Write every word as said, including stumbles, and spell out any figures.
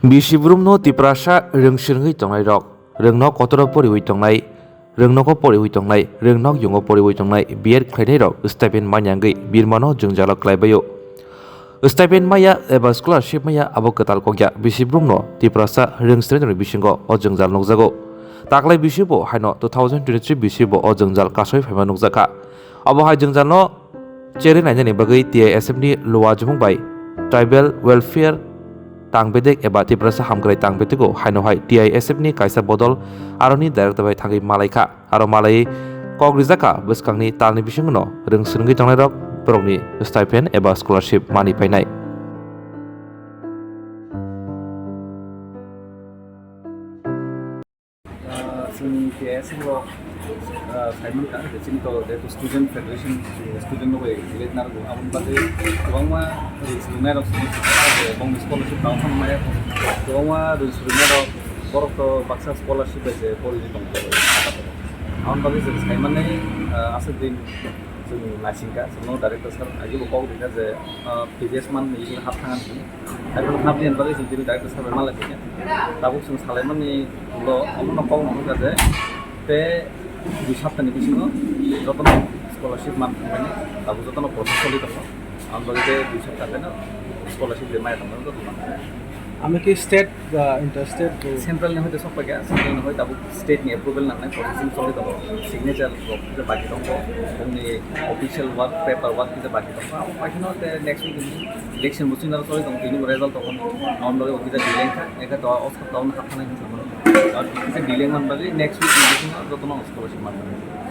Bisi brumno Tiprasa rwng swrwngwi tongnairok, rwngno kotoro poriwi tongnai, rwngnogo poriwi tongnai, rwngnok yungo poriwi tongnai, B Ed khlainairok stipend manya wngwi birmano jwngjalo klaibaio. Stipend maya eba scholarship maya abo kwtal kokya bisi brumno Tiprasa rwng swrwngni bisingo o jwngjal nukjago. Taklai bisi bo haino two thousand twenty-three bisi bo o jwngjal kasoi phaima nukjakha. Obo hai jwngjalno cherwi nainani bagwi T I S F ni Luwa Jumung bai Tribal Welfare Tangbedek eba Tiprasa Hamkrai Tangbedego haino hai T I S F ni kaisa bodol aroni director bai thangwi malaikha. Aro malai kok rijakha bwskangni talni bisingno rwng swrwngwi tongnairok borokni stipend eba scholarship mani painai. Ah, chwng T I S F rok, ah, saimankha, je chini to jehetu student federation, student rok bai relate narwgo, aboni bagwi kwbangma rwng swrwngnairok chwng bongni scholarship tang phano maya, kwbangma rwng swrwngnairok borok to baksa scholarship bai se poriwi tongkha. Aboni bagwi chwng saimannai, ah, aswk din chwng naisingkha, chwngno director sir agibo kok rikha je, ah, previous month ni hap thang ani. Haiphano hapni bagwi chwng tini director sir bai malai phaiya. Tabuk chwng salaimani ulo omono kokno hwnkha je tei dui saptani bisingo jotono scholarship man thangmani tabuk jotono process choli tongo. Aboni bagwi tei dui sapta khe no scholarship je maya tongmani jotono. Ami ki state, uh, interested to Central ni hoite sok paikha, central ni hoi tabuk state ni approval nangnai, processing choli tongo, signature rok kisa baki tongo, bongni official work, paper work kisa baki tongo. Abo paikhe no te next week election bo chwng choli tongo, tini bo result tongo, aboni bagwi bo kisa delay wngkha, ekhe to o sapta o no haphanai hinwi samano. Aro kisa delay man bagwi next week ni bisingo jotono scholarship man thangmani.